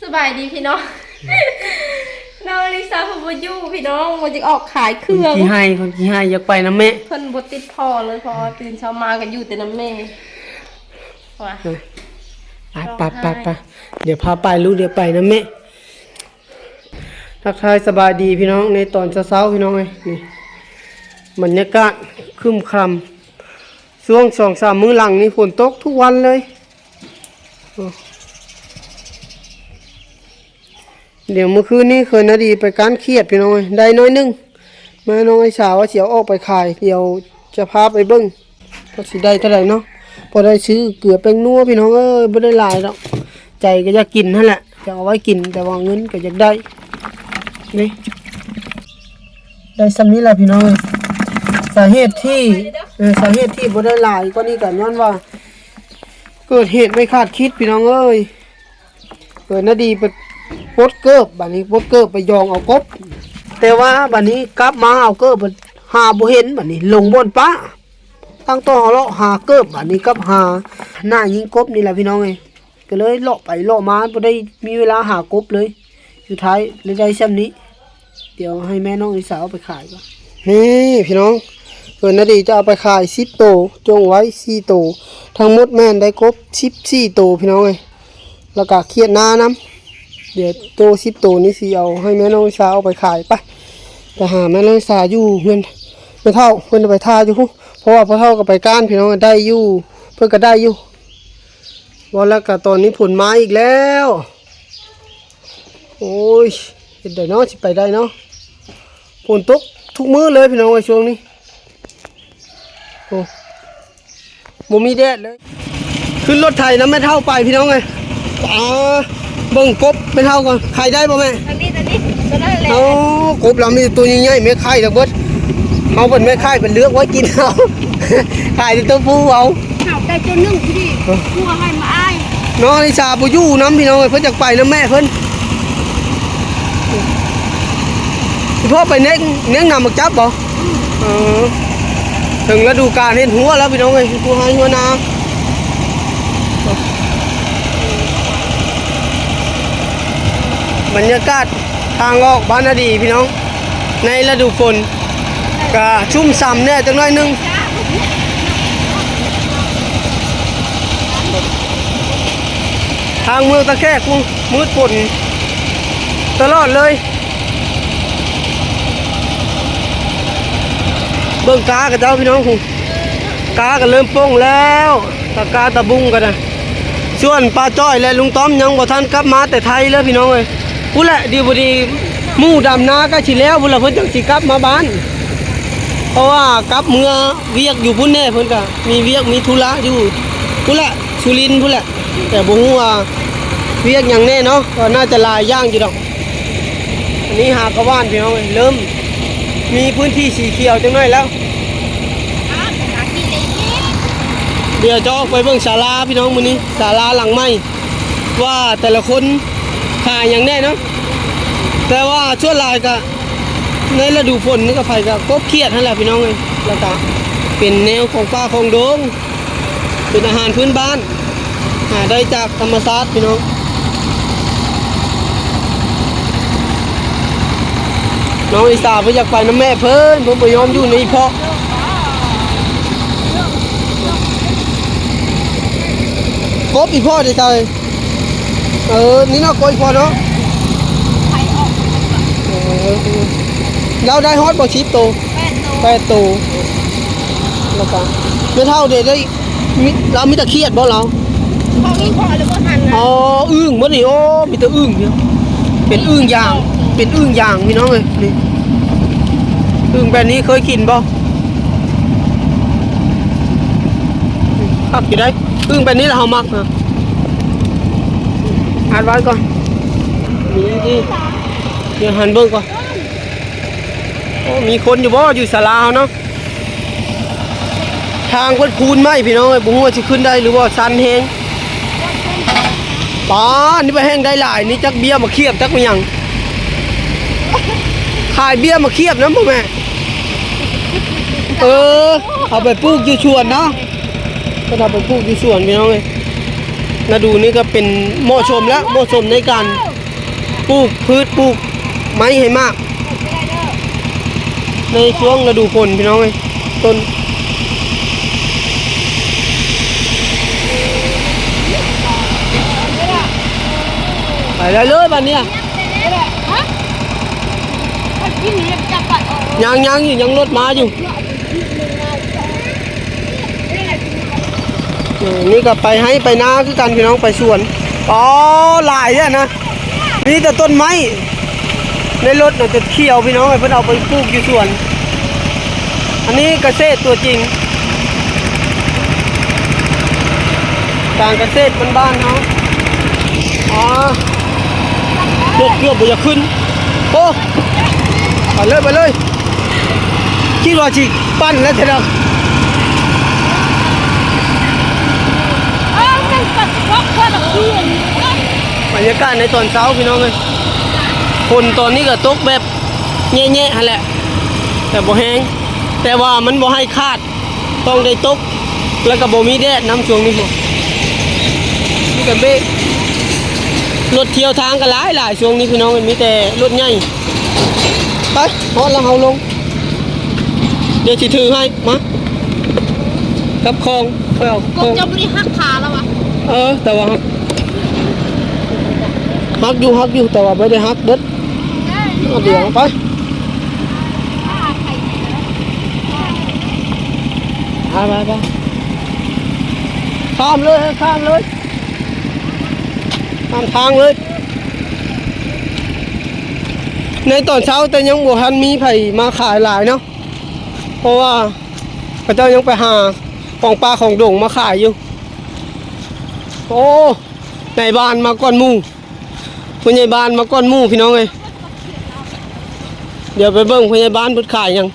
ສະບາຍດີພີ່ນ້ອງ ນ້ອງລິຊາເພິ່ນບໍ່ຢູ່ພີ່ນ້ອງ ບໍ່ຢາກອອກຂາຍເຄື່ອງ ຄົນຂີ້ໄຮ້ ຄົນຂີ້ໄຮ້ ຢາກໄປນຳແມ່ ເພິ່ນບໍ່ຕິດພໍ່ເລີຍ ເພາະວ່າຕື່ນເຊົ້າມາກໍຢູ່ແຕ່ນຳແມ່ ວ່າ ເອີ ໄປ ໄປ ໄປ ໄປ ດຽວພາໄປລູກ ດຽວໄປນຳແມ່. ທັກທາຍສະບາຍດີພີ່ນ້ອງ ໃນຕອນເຊົ້າໆ ພີ່ນ້ອງເອີຍ ນີ້ ບັນຍາກາດຄຶ້ມຄາມ ຊ່ວງສອງສາມມື້ຫຼັງນີ້ຝົນຕົກທຸກວັນເລີຍ ໂອ້ ດຽວມື້ຄືນນີ້ເຄີຍນາດີໄປກ້ານຂຽດພີ່ນ້ອງເອີຍ ໄດ້ໜ້ອຍໜຶ່ງ ແມ່ນ້ອງໄອສາວ່າຊິເອົາອອກໄປຂາຍ ດຽວຈະພາໄປເບິ່ງວ່າຊິໄດ້ເທົ່າໃດເນາະ ພໍໄດ້ຊື້ເກືອແປ້ງນົວພີ່ນ້ອງເອີຍ ບໍ່ໄດ້ຫຼາຍດອກ ໃຈກໍຢາກກິນຫັ້ນແຫຼະ ຢາກເອົາໄວ້ກິນ ແຕ່ວ່າເງິນກໍຢາກໄດ້ ນີ້ ໄດ້ຊ່ຳນີ້ລະພີ່ນ້ອງເອີຍ ສາເຫດທີ່ ເອີ ສາເຫດທີ່ບໍ່ໄດ້ຫຼາຍກວ່ານີ້ກໍຍ້ອນວ່າ ເກີດເຫດໄມ່ຄາດຄິດພີ່ນ້ອງເອີຍ ເອີ ນາດີໄປປົດເກີບ ບາດນີ້ປົດເກີບໄປຢອງເອົາກົບ ແຕ່ວ່າບາດນີ້ກັບມາເອົາເກີບ ຫາບໍ່ເຫັນ ບາດນີ້ລົງບ່ອນປ້າ ຕັ້ງຕໍ່ເລາະຫາເກີບ ບາດນີ້ກັບຫາໜ້າຍິງກົບນີ້ແຫຼະພີ່ນ້ອງເອີຍ ກໍເລີຍເລາະໄປເລາະມາ ບໍ່ໄດ້ມີເວລາຫາກົບເລີຍ ສຸດທ້າຍເລີຍໄດ້ຊ່ຳນີ້ ດຽວໃຫ້ແມ່ນ້ອງລິຊາເອົາໄປຂາຍກ່ອນ ນີ້ພີ່ນ້ອງ ເອີ ນາດີຈະເອົາໄປຂາຍສິບໂຕ ຈົ່ງໄວ້ສີ່ໂຕ ທັງໝົດແມ່ນໄດ້ກົບສິບສີ່ໂຕພີ່ນ້ອງເອີຍ ແລ້ວກະຂຽດນານຳ ດຽວໂຕສິບໂຕນີ້ຊິເອົາໃຫ້ແມ່ນ້ອງລິຊາເອົາໄປຂາຍ ໄປ ໄປຫາແມ່ນ້ອງລິຊາຢູ່ເຮືອນແມ່ເຖົ້າ ເພິ່ນໄປຖ້າຢູ່ພຸ້ນ ເພາະວ່າພໍ່ເຖົ້າກໍໄປກ້ານພີ່ນ້ອງ ໄດ້ຢູ່ ເພິ່ນກໍໄດ້ຢູ່ ວ່າແລ້ວກໍຕອນນີ້ຝົນມາອີກແລ້ວ ໂອ້ຍ ເຮັດໃດເນາະ ຊິໄປໄດ້ເນາະ ຝົນຕົກທຸກມື້ເລີຍພີ່ນ້ອງເອີຍ ຊ່ວງນີ້ ໂອ້ ບໍ່ມີແດດເລີຍ ຂຶ້ນລົດໄຖນຳແມ່ເຖົ້າໄປພີ່ນ້ອງເອີຍ ອາ ເບິ່ງກົບແມ່ເຖົ້າກ່ອນ ຂາຍໄດ້ບໍ່ແມ່? ອັນນີ້ ອັນນີ້ ຕົວນັ້ນແຫຼະ ເອົາ ກົບລາວມີແຕ່ຕົວໃຫຍ່ໆ ແມ່ຂາຍທັງເບິດ ເຮົາເປັນແມ່ຂາຍ ເປັນເລືອກໄວ້ກິນເອົາ ຂາຍແຕ່ຕົວຜູ້ເອົາ ເອົາໄດ້ຕົວໜຶ່ງທີ່ດີ ເອີ ຜູ້ໃຫ້ມາອ້າຍ ນ້ອງອາລິຊາບໍ່ຢູ່ນຳພີ່ນ້ອງເອີຍ ເພິ່ນຢາກໄປນຳແມ່ເພິ່ນ ອີ່ພໍ່ໄປແນກ ແນກນຳໝາກຈັບບໍ່? ເອີ ເຖິງລະດູການເຮັດຮົ້ວແລ້ວພີ່ນ້ອງເອີຍ ຜູ້ໃຫ້ຮົ້ວນາ ບັນຍາກາດທາງອອກບ້ານນາດີພີ່ນ້ອງ ໃນລະດູຝົນ ກະຊຸ່ມຊ່ຳແດ່ຈັກໜ້ອຍໜຶ່ງ ທາງເມືອງຕາແຂກພຸ້ນ ມືດຝົນຕະຫຼອດເລີຍ ເບິ່ງກາຂະເຈົ້າພີ່ນ້ອງພຸ້ນ ກາກໍເລີ່ມປົ່ງແລ້ວ ຕາກາຕາບຸງກໍໄດ້ ສ່ວນປ້າຈ້ອຍ ແລະ ລຸງຕ້ອມຍັງບໍ່ທັນກັບມາແຕ່ໄທເລີຍພີ່ນ້ອງເອີຍ ພຸ້ນແຫຼະ ດີບໍ່ດີໝູ່ດຳນາໃກ້ຊິແລ້ວພຸ້ນລະ ເພິ່ນຈັ່ງຊິກັບມາບ້ານ ເພາະວ່າກັບເມືອວຽກຢູ່ພຸ້ນແດ່ ເພິ່ນກໍມີວຽກມີທຸລະຢູ່ພຸ້ນແຫຼະ ສຸລິນພຸ້ນແຫຼະ ແຕ່ບໍ່ຮູ້ວ່າວຽກຫຍັງແນ່ເນາະ ກໍໜ້າຈະຫຼາຍຢ່າງຢູ່ດອກ ອັນນີ້ຫາກະຫວ່ານພີ່ນ້ອງເອີຍ ເລີ່ມມີພື້ນທີ່ສີຂຽວຈັກໜ້ອຍແລ້ວ ດຽວຈະອອກໄປເບິ່ງສາລາພີ່ນ້ອງ ມື້ນີ້ສາລາຫຼັງໃໝ່ ວ່າແຕ່ລະຄົນຂາຍຫຍັງແນ່ເນາະ ແຕ່ວ່າສ່ວນຫຼາຍກະໃນລະດູຝົນນີ້ກະໃຜກະກົບຂຽດຫັ້ນແຫຼະພີ່ນ້ອງເອີຍ ແລ້ວກະເປັນແນວຂອງປ່າຂອງດົງ ເປັນອາຫານພື້ນບ້ານ ຫາໄດ້ຈາກທຳມະຊາດພີ່ນ້ອງ ນ້ອງລິຊາເພິ່ນຢາກໄປນຳແມ່ເພິ່ນ ເພິ່ນບໍ່ຍອມຢູ່ນຳອີ່ພໍ່ ກົບອີ່ພໍ່ເດ້ໃສ່ ເອີ ນີ້ເນາະ ກົບອີ່ພໍ່ເນາະ ເອີ ລາວໄດ້ຮອດບໍ່ ສິບໂຕ? ແປດໂຕ ແປດໂຕ ແລ້ວກະແມ່ເຖົ້າເດ້ ໄດ້ ມີ ລາວມີແຕ່ຂຽດບໍ່ລາວ? ຂອງອີ່ພໍ່ລະບໍ່ທັນນະ ອໍ ອຶ່ງໝົດນີ້ ໂອ້ ມີແຕ່ອຶ່ງເດ ເປັນອຶ່ງຢາງ ເປັນອຶ່ງຢາງພີ່ນ້ອງເອີຍ ນີ້ ອຶ່ງແບບນີ້ເຄີຍກິນບໍ່? ຄັກຢູ່ໃດ໋ ອຶ່ງແບບນີ້ລະເຮົາມັກນະ ອັດໄວ້ກ່ອນ ມີທີ່ ດຽວຫັນເບິ່ງກ່ອນ ໂອ້ ມີຄົນຢູ່ບໍ່ ຢູ່ສາລາເຮົາເນາະ? ທາງເພິ່ນຄູນໃໝ່ພີ່ນ້ອງເອີຍ ບໍ່ຮູ້ວ່າຊິຂຶ້ນໄດ້ຫຼືບໍ່ ຊັນແຮງ ປາດ ນີ້ໄປແຮ່ງໄດ້ຫຼາຍ ນີ້ຈັກເບ້ຍໝາກຂຽບ ຈັກແມ່ນຫຍັງ ຂາຍເບ້ຍໝາກຂຽບນຳບໍ່ແມ່? ເອີ ເອົາໄປປູກຢູ່ສວນເນາະ ເພິ່ນເອົາໄປປູກຢູ່ສວນພີ່ນ້ອງເອີຍ ລະດູນີ້ກໍເປັນເໝາະສົມແລ້ວ ເໝາະສົມໃນການ ປູກພືດ ປູກໄມ້ໃຫ້ໝາກ ໃນຊ່ວງລະດູຝົນ ພີ່ນ້ອງເອີຍ. ຕົ້ນ ໄປໄດ້ເລີຍບາດນີ້. ຍັງ ຍັງຢູ່ ຍັງລົດມາຢູ່. ເອີ ນີ້ກໍໄປໄຮ່ໄປນາຄືກັນ ພີ່ນ້ອງ ໄປສວນ. ອໍ ຫຼາຍແທ້ນະ ມີແຕ່ຕົ້ນໄມ້. ໃນລົດນະຈະຂຽວ ພີ່ນ້ອງເອີຍ ເພິ່ນເອົາໄປປູກຢູ່ສວນ. ອັນນີ້ກະເສດຕົວຈິງ ການກະເສດບ້ານໆເຮົາ. ອໍ ລົດເກືອບບໍ່ຢາກຂຶ້ນ. ໂອ້ ໄປເລີຍ ໄປເລີຍ. ຄິດວ່າຊິປັ່ນແລ້ວແທ້ດອກ. ບັນຍາກາດໃນຕອນເຊົ້າ ພີ່ນ້ອງເອີຍ. ຝົນຕອນນີ້ກໍຕົກແບບແຍະໆຫັ້ນແຫຼະ ແຕ່ບໍ່ແຮງ ແຕ່ວ່າມັນບໍ່ໃຫ້ຂາດ. ຕ້ອງໄດ້ຕົກ ແລ້ວກໍບໍ່ມີແດດນຳຊ່ວງນີ້ພຸ້ນ. ມີແຕ່ເບຣກ. ລົດທ່ຽວທາງກໍຫຼາຍໆຊ່ວງນີ້ ພີ່ນ້ອງເອີຍ ມີແຕ່ລົດໃຫຍ່. ໄປ ຮອດແລ້ວເຮົາລົງ. ດຽວຊິຖືໃຫ້ ມາ ກັບຂອງ ໄປເອົາຂອງ. ເຈົ້າບໍ່ໄດ້ຫັກຂາລະວະ? ເອີ ແຕ່ວ່າຫັກຢູ່ ຫັກຢູ່ ແຕ່ວ່າບໍ່ໄດ້ຫັກເບິດ. ເອົາດຽວໄປ ໄປ ໄປ ໄປ ຂ້າມເລີຍ ຂ້າມເລີຍ ຂ້າມທາງເລີຍ. ໃນຕອນເຊົ້າແຕ່ຍັງບໍ່ທັນມີໃຜມາຂາຍຫຼາຍເນາະ ເພາະວ່າເຂົາເຈົ້າຍັງໄປຫາຂອງປ່າຂອງດົງມາຂາຍຢູ່. ໂອ້ ນາຍບ້ານມາກ່ອນໝູ່ ຜູ້ໃຫຍ່ບ້ານມາກ່ອນໝູ່ ພີ່ນ້ອງເອີຍ. ດຽວໄປເບິ່ງຜູ້ໃຫຍ່ບ້ານເພິ່ນຂາຍຫຍັງ.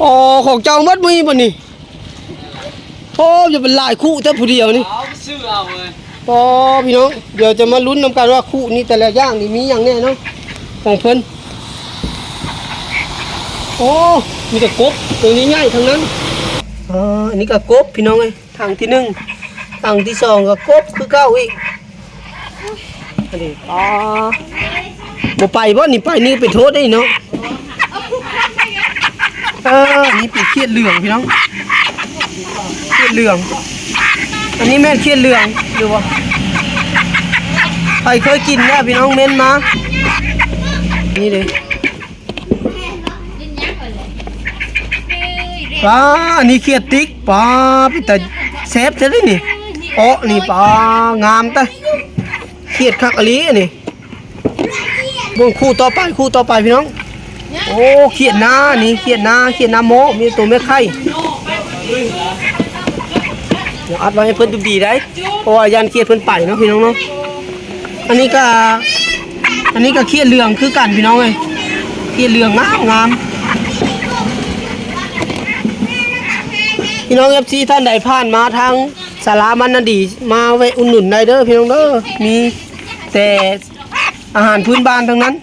ອໍ ຂອງເຈົ້າໝົດມື້ນີ້ບໍ່ນີ້? ໂອ້ ຢ່າເປັນຫຼາຍຄຸແທ້ຜູ້ດຽວນີ້. ເອົາ ຊື້ເອົາເລີຍ. ອໍ ພີ່ນ້ອງ ດຽວຈະມາລຸ້ນນຳກັນວ່າຄຸນີ້ແຕ່ລະຢ່າງນີ້ມີຫຍັງແດ່ເນາະ ຂອງເພິ່ນ. ໂອ້ ມີແຕ່ກົບ ໂຕໃຫຍ່ໆທັງນັ້ນ. ອໍ ອັນນີ້ກໍກົບ ພີ່ນ້ອງເອີຍ. ຖັງທີໜຶ່ງ ຖັງທີສອງກໍກົບຄືເກົ່າອີກ. ອັນນີ້ ອໍ ບໍ່ໄປບໍ່ນີ້? ໄປນີ້ເປັນໂທດໄດ້ເນາະ. ເອີ ນີ້ເປັນຂຽດເຫຼືອງ ພີ່ນ້ອງ ຂຽດເຫຼືອງ. ອັນນີ້ແມ່ນຂຽດເຫຼືອງຫຼືບໍ່? ໃຜເຄີຍກິນແລ້ວ ພີ່ນ້ອງເມັ້ນມາ. ນີ້ເດ້. ປ້າ ອັນນີ້ຂຽດຕິກ ປ້າ ເປັນຕາແຊບແທ້ເດນີ້. ເອາະນີ້ ປ້າ ງາມຕາ ຂຽດຄັກອີ່ຫຼີອັນນີ້. ເບິ່ງຄູ່ຕໍ່ໄປ ຄູ່ຕໍ່ໄປ ພີ່ນ້ອງ. ໂອ້ ຂຽດນານີ້ ຂຽດນາ ຂຽດນາໂມ້ ມີໂຕແມ່ໄຂ່. ດຽວອັດໄວ້ໃຫ້ເພິ່ນດູດີໄດ໋ ເພາະວ່າຢ້ານຂຽດເພິ່ນໄປເນາະ ພີ່ນ້ອງເນາະ. ອັນນີ້ກະ ອັນນີ້ກະຂຽດເຫຼືອງຄືກັນ ພີ່ນ້ອງເອີຍ ຂຽດເຫຼືອງງາມໆ. ພີ່ນ້ອງເອັຟຊີ ທ່ານໃດຜ່ານມາທາງສາລາບ້ານນາດີ ມາແວະອຸດໜູນໄດ້ເດີ ພີ່ນ້ອງເດີ ມີແຕ່ອາຫານພື້ນບ້ານທັງນັ້ນ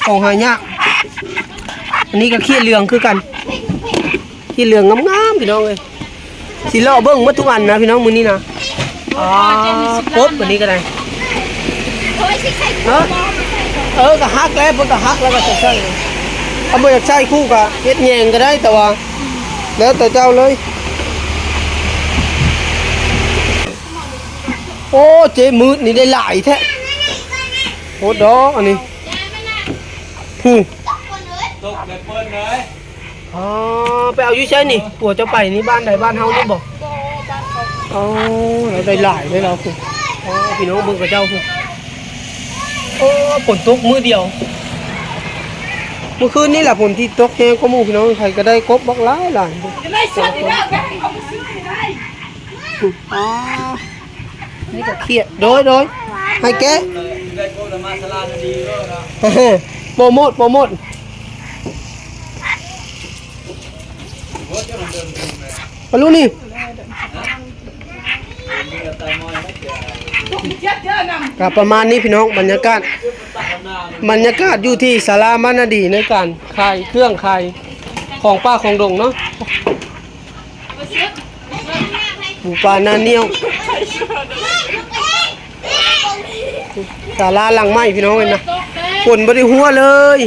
ຂອງຫາຍາກ. ອັນນີ້ກະຂຽດເຫຼືອງຄືກັນ ຂຽດເຫຼືອງງາມໆ ພີ່ນ້ອງເອີຍ. ຊິເລາະເບິ່ງໝົດທຸກອັນນະ ພີ່ນ້ອງ ມື້ນີ້ນະ. ອໍ ກົບອັນນີ້ກໍໄດ້. ເອີ ເອີ ກໍຫັກແລ້ວ ເພິ່ນກໍຫັກແລ້ວກໍໃສ່ ຄັນບໍ່ຢາກໃສ່ຄູ່ກໍເຮັດແຍງກໍໄດ້ ແຕ່ວ່າແລ້ວແຕ່ເຈົ້າເລີຍ. ໂອ້ ເຈມືດນີ້ໄດ້ຫຼາຍແທ້ ໂພດດອກອັນນີ້. ຫື ຕົກແລ້ວເພິ່ນເອີຍ. ອໍ ໄປເອົາຢູ່ໃສນີ້? ຜົວເຈົ້າໄປນີ້ບ້ານໃດ? ບ້ານເຮົານີ້ບໍ່? ອໍ ລາວໄດ້ຫຼາຍເດ້ລາວພຸ້ນ. ອໍ ພີ່ນ້ອງເບິ່ງເຂົາເຈົ້າພຸ້ນ. ໂອ້ ຝົນຕົກມື້ດຽວ ມື້ຄືນນີ້ແຫຼະ ຝົນທີ່ຕົກແຮງກວ່າໝູ່ ພີ່ນ້ອງ. ໃຜກໍໄດ້ກົບບັກຫຼາຍໆ. ອໍ ນີ້ກໍຂຽດ ໂດຍ ໂດຍ ໃຫ້ແກະ ໂປຣໂມດ ໂປຣໂມດ. ປະລຸນີ້ ກໍປະມານນີ້ ພີ່ນ້ອງ. ບັນຍາກາດ ບັນຍາກາດຢູ່ທີ່ສາລາມານາດີ ໃນການຂາຍເຄື່ອງ ຂາຍຂອງປ່າຂອງດົງເນາະ. ໝູປ່າໜ້າໜຽວ ສາລາຫຼັງໃໝ່ພີ່ນ້ອງເອີຍນະ ຝົນບໍ່ໄດ້ຫົວເລີຍ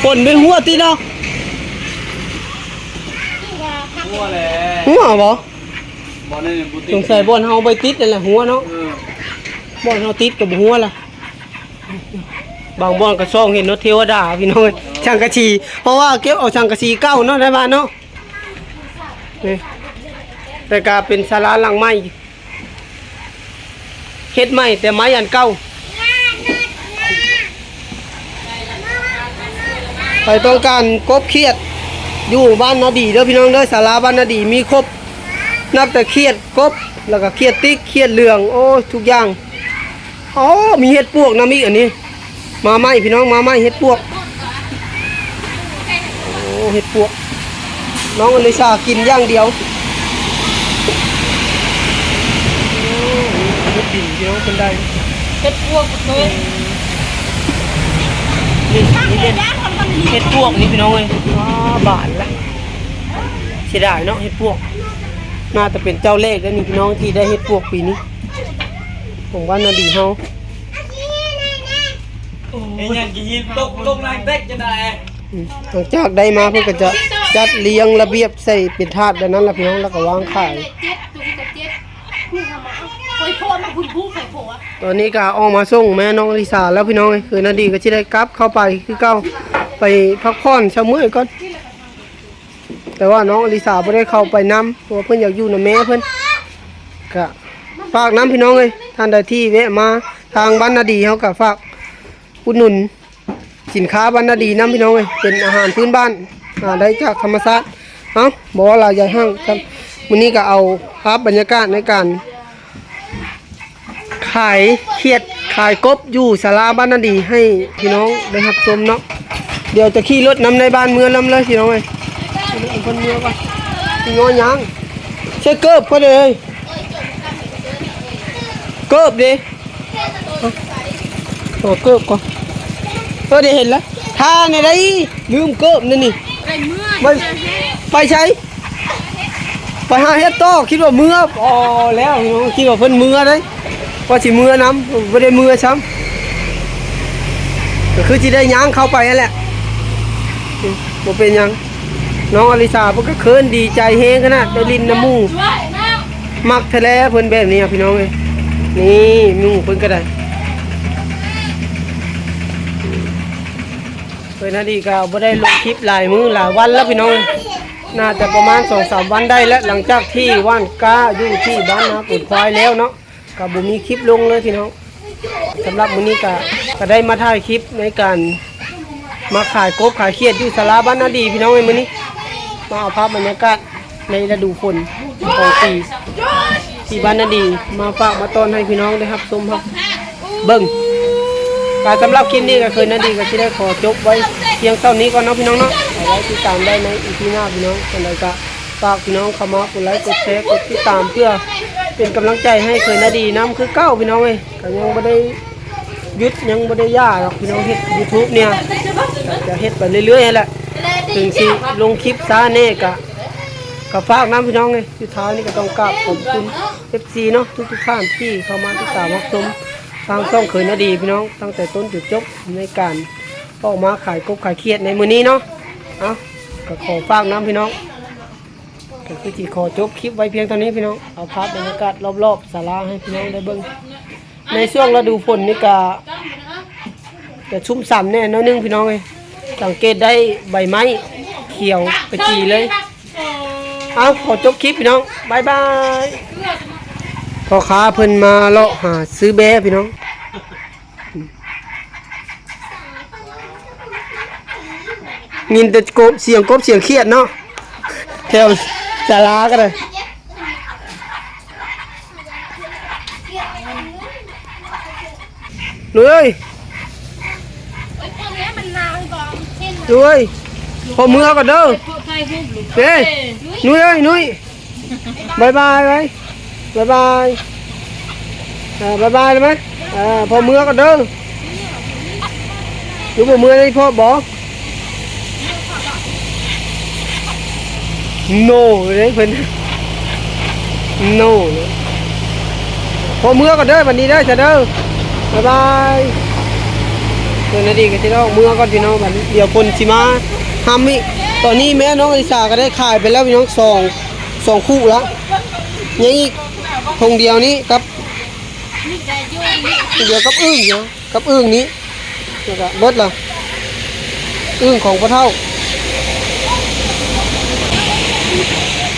ຝົນໄດ້ຫົວຕິເນາະ ຫົວແຫຼະ ຫົວບໍ່? ບໍ່ໄດ້ ບໍ່ຕິດ ສົງໄສບ່ອນເຮົາໄປຕິດນັ້ນແຫຼະຫົວເນາະ ເອີ ບ່ອນເຮົາຕິດກໍບໍ່ຫົວລະ. ບາງບ່ອນກໍສ່ອງເຫັນເນາະ ເທວະດາພີ່ນ້ອງເອີຍ ສັງກະສີ ເພາະວ່າເກັບເອົາສັງກະສີເກົ່າເນາະ ໄດ້ວ່າເນາະ ນີ້ ແຕ່ກະເປັນສາລາຫຼັງໃໝ່ ເຮັດໃໝ່ແຕ່ໄມ້ອັນເກົ່າ ໃຜຕ້ອງການກົບຂຽດ ຢູ່ບ້ານນາດີເດີພີ່ນ້ອງເດີ ສາລາບ້ານນາດີມີຄົບ ນັບແຕ່ຂຽດກົບ ແລ້ວກໍຂຽດຕິກ ຂຽດເຫຼືອງ ໂອ້ ທຸກຢ່າງ. ອໍ ມີເຫັດປວກນຳອີກ ອັນນີ້ມາໃໝ່ພີ່ນ້ອງ ມາໃໝ່ເຫັດປວກ ໂອ້ ເຫັດປວກ ນ້ອງອະລິສາກິນຢ່າງດຽວ ໂອ້ ເຫັດດິນພີ່ນ້ອງ ເພິ່ນໄດ້ເຫັດປວກເລີຍ ນີ້ ນີ້ເຫັດ ເຫັດປວກນີ້ພີ່ນ້ອງເອີຍ ວ້າ ບານລະ ເສຍດາຍເນາະ ເຫັດປວກ ໜ້າຈະເປັນເຈົ້າແລກເດ້ນີ້ພີ່ນ້ອງ ທີ່ໄດ້ເຫັດປວກປີນີ້ ຂອງບ້ານນາດີເຮົາ ເຮັດຫຍັງກິນຫີນຕົກ ຕົກນາງເຕັກຈັ່ງໃດ ອືມ ຫຼັງຈາກໄດ້ມາເພິ່ນກໍຈະຈັດລຽງລະບຽບໃສ່ເປັນຖາດແບບນັ້ນລະພີ່ນ້ອງ ແລ້ວກໍວາງຂາຍ ຕອນນີ້ກໍອອກມາສົ່ງແມ່ນ້ອງອະລິສາແລ້ວພີ່ນ້ອງເອີຍ ຄືນາດີກໍຊິໄດ້ກັບເຂົ້າໄປຄືເກົ່າ ໄປພັກຜ່ອນເຊົາເມື່ອຍກ່ອນ. ແຕ່ວ່ານ້ອງອະລິສາບໍ່ໄດ້ເຂົ້າໄປນຳ ເພາະວ່າເພິ່ນຢາກຢູ່ນຳແມ່ເພິ່ນ ກະຝາກນຳພີ່ນ້ອງເອີຍ ທ່ານໃດທີ່ແວະມາທາງບ້ານນາດີ ເຮົາກະຝາກອຸດໜູນສິນຄ້າບ້ານນາດີນຳພີ່ນ້ອງເອີຍ ເປັນອາຫານພື້ນບ້ານ ຫາໄດ້ຈາກທຳມະຊາດ. ເອົ້າ ບໍ່ເວົ້າຫຼາຍຢາຍຫ່າງ ມື້ນີ້ກະເອົາພາບບັນຍາກາດໃນການ ຂາຍຂຽດຂາຍກົບຢູ່ສາລາບ້ານນາດີໃຫ້ພີ່ນ້ອງໄດ້ຮັບຊົມເນາະ. ດຽວຈະຂີ່ລົດນຳໃນບ້ານເມືອນຳເລີຍພີ່ນ້ອງເອີຍ. ເພິ່ນເມືອກ່ອນ ຊິຍ້ອນຫຍັງ ໃສ່ເກີບກ່ອນເດີ ເກີບເດ ຂໍເກີບກ່ອນ. ເອີ ໄດ້ເຫັນແລ້ວ ຖ້າແນວໃດ ລືມເກີບນັ້ນນີ້ ໄປ ໄປໃສ? ໄປຫາເຫັດຕໍ່ ຄິດວ່າເມືອ ອໍ ແລ້ວ ຄິດວ່າເພິ່ນເມືອເດ້ ວ່າຊິເມືອນຳ ບໍ່ໄດ້ເມືອຊ້ຳ ກໍຄືຊິໄດ້ຍ່າງເຂົ້າໄປຫັ້ນແຫຼະ. ບໍ່ເປັນຫຍັງ ນ້ອງອາລິສາເພິ່ນກໍເຂີນ ດີໃຈແຮງຂະໜາດ ໄດ້ຫຼິ້ນນຳໝູ່ ມັກແທ້ແຫຼະເພິ່ນແບບນີ້ພີ່ນ້ອງເອີຍ. ນີ້ໝູ່ເພິ່ນກໍໄດ້ ເພິ່ນຫັ້ນອີກກໍບໍ່ໄດ້ລົງຄລິບຫຼາຍມື້ຫຼາຍວັນແລ້ວພີ່ນ້ອງເອີຍ. ໜ້າຈະປະມານສອງສາມວັນໄດ້ແລ້ວ ຫຼັງຈາກທີ່ຫວ່ານກ້າຢູ່ທີ່ບ້ານນາກົນຄວາຍແລ້ວເນາະ ກໍບໍ່ມີຄລິບລົງເລີຍພີ່ນ້ອງ. ສຳລັບມື້ນີ້ກໍ ກໍໄດ້ມາຖ່າຍຄລິບໃນການມາຂາຍກົບຂາຍຂຽດຢູ່ສາລາບ້ານນາດີພີ່ນ້ອງເອີຍ. ມື້ນີ້ມາເອົາພາບບັນຍາກາດໃນລະດູຝົນຂອງປີ ທີ່ບ້ານນາດີ ມາຝາກມາຕ້ອນໃຫ້ພີ່ນ້ອງໄດ້ຮັບຊົມຮັບເບິ່ງ. ກໍສຳລັບຄລິບນີ້ກໍຄືນາດີກໍຊິໄດ້ຂໍຈົບໄວ້ພຽງເທົ່ານີ້ກ່ອນເນາະພີ່ນ້ອງເນາະ. ເອົາໄວ້ຕິດຕາມໄດ້ໃນອີພີໜ້າພີ່ນ້ອງ. ຈັ່ງໃດກໍຝາກພີ່ນ້ອງເຂົ້າມາກົດໄລ ກົດແຊ ກົດຕິດຕາມ ເພື່ອເປັນກຳລັງໃຈໃຫ້ເຄີຍນາດີນຳຄືເກົ່າພີ່ນ້ອງເອີຍ. ກໍຍັງບໍ່ໄດ້ຢຸດ ຍັງບໍ່ໄດ້ຢ່າດອກພີ່ນ້ອງ ເຮັດຢູທູບນີ້ ຈະເຮັດໄປເລື້ອຍໆຫັ້ນແຫຼະ. ເຖິງຊິລົງຄລິບຊ້າແດ່ກໍ ກໍຝາກນຳພີ່ນ້ອງເອີຍ. ສຸດທ້າຍນີ້ກໍຕ້ອງກາບຂອບຄຸນເອັຟຊີເນາະ ທຸກໆທ່ານທີ່ເຂົ້າມາຕິດຕາມຮັບຊົມທາງຊ່ອງເຄີຍນາດີພີ່ນ້ອງ ຕັ້ງແຕ່ຕົ້ນຈົນຈົບໃນການອອກມາຂາຍກົບຂາຍຂຽດໃນມື້ນີ້ເນາະ. ເອົ້າ ກໍຂໍຝາກນຳພີ່ນ້ອງ ກໍຄືຊິຂໍຈົບຄລິບໄວ້ພຽງເທົ່ານີ້ພີ່ນ້ອງ. ເອົາພາບບັນຍາກາດລອບໆສາລາໃຫ້ພີ່ນ້ອງໄດ້ເບິ່ງ. ໃນຊ່ວງລະດູຝົນນີ້ກະ ຈະຊຸ່ມຊຳແດ່ໜ້ອຍໜຶ່ງພີ່ນ້ອງເອີຍ. ສັງເກດໄດ້ໃບໄມ້ຂຽວຂະຈີເລີຍ. ເອົາ ຂໍຈົບຄລິບພີ່ນ້ອງ ບາຍບາຍ. ພໍ່ຄ້າເພິ່ນມາເລາະຫາຊື້ແບ້ພີ່ນ້ອງ. ຍິນແຕ່ກົບ ສຽງກົບສຽງຂຽດເນາະ ແຖວສາລາກໍໄດ້. ລຸຍເອີຍ ລຸຍເອີຍ ພໍ່ເມືອກ່ອນເດີ. ເດ້ ນຸ້ຍເອີຍ ນຸ້ຍ ບາຍບາຍໄວ້ ບາຍບາຍ ເອີ ບາຍບາຍໄດ້ໄໝ? ເອີ ພໍ່ເມືອກ່ອນເດີ. ຫຼືບໍ່ເມືອນຳພໍ່ບໍ? ໂນເດ້ເພິ່ນ ໂນເດ້. ພໍເມືອກ່ອນເດີ ບັດນີ້ເດີ ຊະເດີ ບາຍບາຍ. ເພິ່ນນາດີກໍຊິໄດ້ອອກເມືອກ່ອນພີ່ນ້ອງ ບັດນີ້ ດຽວຝົນຊິມາຫ້ຳອີກ. ຕອນນີ້ແມ່ນ້ອງອາລິສາກໍໄດ້ຂາຍໄປແລ້ວພີ່ນ້ອງ ສອງ ສອງຄູ່ລະ ຍັງອີກຖົງດຽວນີ້ກັບ ດຽວກັບອຶ່ງເນາະ ກັບອຶ່ງນີ້ ແລ້ວກະເບິດລະ ອຶ່ງຂອງພໍ່ເຖົ້າ.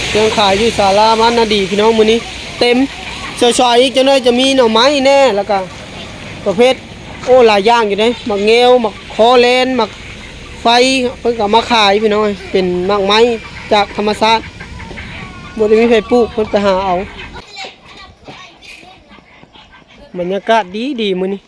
ເຄື່ອງຂາຍຢູ່ສາລາບ້ານນາດີພີ່ນ້ອງ ມື້ນີ້ເຕັມ. ເຊົ້າໆອີກຈັກໜ້ອຍຈະມີໜໍ່ໄມ້ແດ່ ແລ້ວກະປະເພດ ໂອ້ ຫຼາຍຢ່າງຢູ່ເດ້ ໝາກແງວ ໝາກຄໍແລນ ໝາກໄຟ ເພິ່ນກໍເອົາມາຂາຍພີ່ນ້ອງ ເປັນໝາກໄມ້ຈາກທຳມະຊາດ ບໍ່ໄດ້ມີໃຜປູກ ເພິ່ນໄປຫາເອົາ. ບັນຍາກາດດີໆ ມື້ນີ້